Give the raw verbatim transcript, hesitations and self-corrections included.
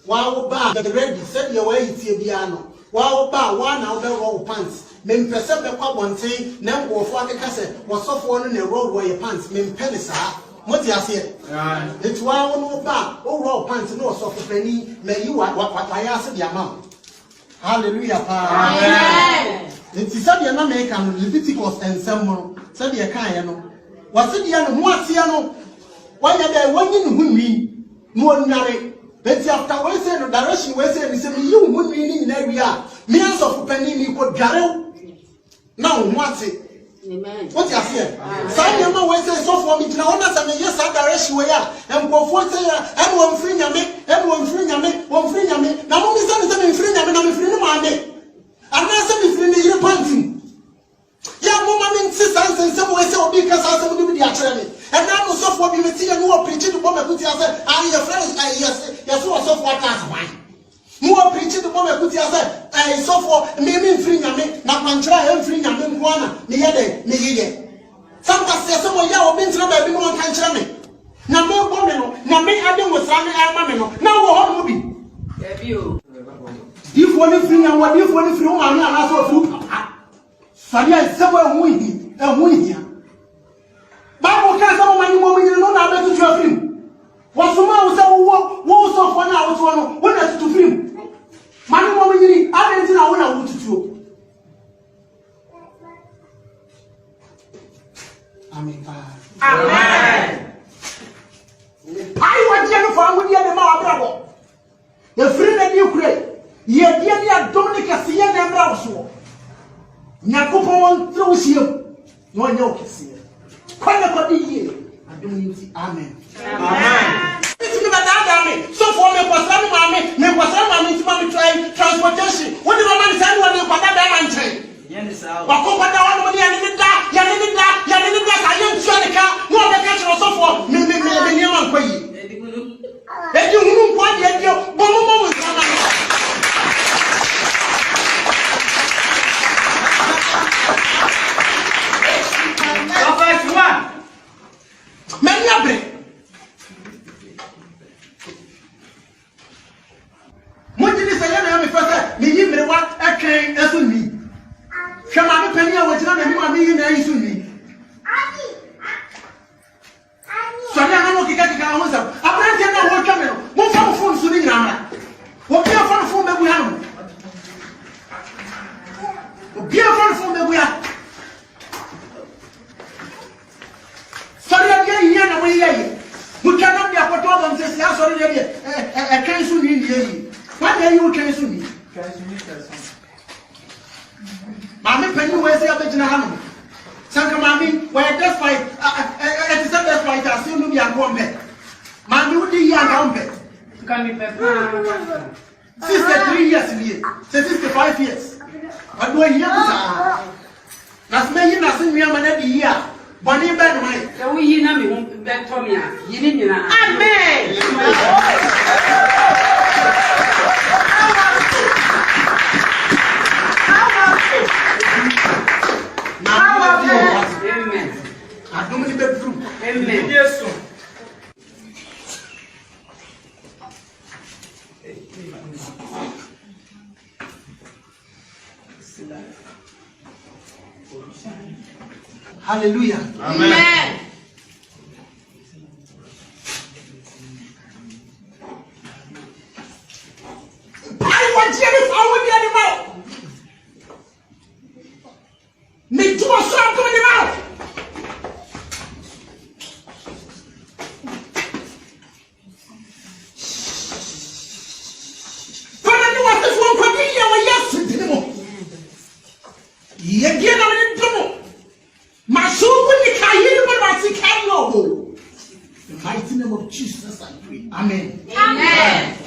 Wa wo ba ready sɛdeɛ wɔayi tie biara no. Wa wo ba wa na wobɛworɔ wo pants. Mempɛ sɛ bɛkɔ abɔnten na nkurɔfoɔ akeka sɛ wɔsɔfoɔ no na ɛworɔworɔeɛ pants. Mempɛ ne saa. Mote aseɛ? Enti wa wo na wo ba a, woworɔ wo pants na ɔsɔfo panin mayi wa wa wa wayɛ ase de ama wo. Hallelujah paa. Enti sɛdeɛ na meka no Leviticus nsɛm mu no sɛdeɛ ɛkaeɛ no, wɔse deɛ ne ho ateɛ no, wayɛ dɛ wanyi ne ho nwi. Na ɔnware. Enti after wei sei no direction wei sei ne sɛ meyi wo ho nwi ne nyinaa wie a, me asɔfo panin mekɔ dware wo na wo ho ate. Wote aseɛ? Saa nneɛma wei sei sɔfoɔ megyina hɔ na sɛ meyɛ saa direction wei a, nkurɔfoɔ sei a ɛne wɔmfiri nyame, ɛne wɔmfiri nyame, wɔmfiri nyame. Na mommisa me sɛ memfiri nyame na mefiri ne maame anaasɛ mefiri ne yere panty mu? Yɛ moma me nte saa nsɛnsɛm wei sɛ obi ka saa asɛm no bi de akyerɛ me. Ɛnɛ ano sɔfoɔ bi mete yɛ ne wɔ pirikyi de bɔ mako tia sɛ ae yɛfrɛ no ae yɛse yɛse wɔ sɔfoɔ ata ase hwan? Me wɔ pirikyi de bɔ mako tia sɛ ae sɔfoɔ me me mfiri nyame na kwankyerɛ a ɛmfiri nyame nko a na me yɛ dɛ me ye yɛ. Saa nkwasea sɛm wɔ yɛ a obi ntena baabi na ɔnka nkyerɛ me. Nyame bɔ me no nyame ade nwo saa ne ɛma me no na wɔ hɔ no mu bi. Diifoɔ no firi nyame wɔ diifoɔ no firi wo maame anaasɛ ɔfiri wo papa. Sɔre a nsɛm ɛho hia ɛho hia. Bible ka sɛ wɔma ne mmom nyini no na abɛtutu afiri mu. Wɔsomaa wo sɛ wowɔ wo sɔfoɔ no a wotoɔ no wo na tutu firi mu. Ma ne mmom nyini adɛn nti na wo na wotutuo? Amen paa. Amen. Mpae wɔgyeɛ no fa awodeɛ de ma w'abrabɔ. Ɛfiri na ɛdi kure. Yɛdie ne adom ne kɛseyɛ na ɛmmra wo soɔ. Nyankopɔn wɔntrɛ wo hyiam na wɔnyɛ wo kɛseyɛ. Kɔ na kɔdi yie. Adom ne nti amen. Amen. Metumi bɛdaadaa me sɔfoɔ mekɔsra me maame mekɔsra me maame nti ma me try transportation wode bɛma me saa ne wɔde kɔda bɛma nkyɛn. Wakɔ kɔda hɔ nom ne yɛne ne da yɛne ne da yɛne ne da saa yɛntua ne ka na wɔbɛka kyerɛ ɔsɔfoɔ me me me me nneɛma nkɔ yie. Edi hunu nkwa deɛ deɛ bɔ mo bɔ mo nsa ma no. Ɔfa sua. M'ani abere. Mo gye di sɛ yɛ na yɛ me fɛ sɛ me yi mmerewa ɛkɛn ɛso nwi. Hwɛ maame panin a wɔgyina n'anim a me yi na yi so nwi. Sɔre a na wɔkekakeka wɔn nsɛm. Aberanteɛ no a wɔretwa me no, momfa mo phone so no nyinaa mmra. Obiara mfa ne phone mmɛbue ano. Obiara mfa ne phone mmɛbue ano. Sɔre a deɛ yia na moyeyɛ yɛ. Motwa nam de akɔtɔ abam sɛsi a sɔre deɛ deɛ ɛkan so nwi deɛ yi. Wane ayi wo kan so nwi. Maame panyin wei sɛ yɛbɛgyina ha nom. Sɛ anka maame wɔyɛ despite ɛte sɛ despite aseɛ no bi anka ɔmpɛ. Maame wodi yie anka ɔmpɛ. Nka mepɛ paa. Sixty three years nie sɛ sixty five years. Ɔde ɔyɛ kusaa. Na sɛ mayi nase nnuama no adi yie a bɔne bɛn no mayɛ. Sɛ woyi na me ho bɛtɔ me a yi ne nyinaa. Amen. Amen. Adom ne bɛduru. Amen. Yesu. Hallelujah. Amen. Mpae wɔgyeɛ ne fa wo deɛ ne ma wo. Medwuma so adom ne ma wo. Fa na ne w'asefoɔ nkɔdi yie wɔ Yesu din mu. Yɛdie na mene dom. Mashuku ni kahiri mwana wa sikari yobo. The mighty name of Jesus I pray. Amen. Amen.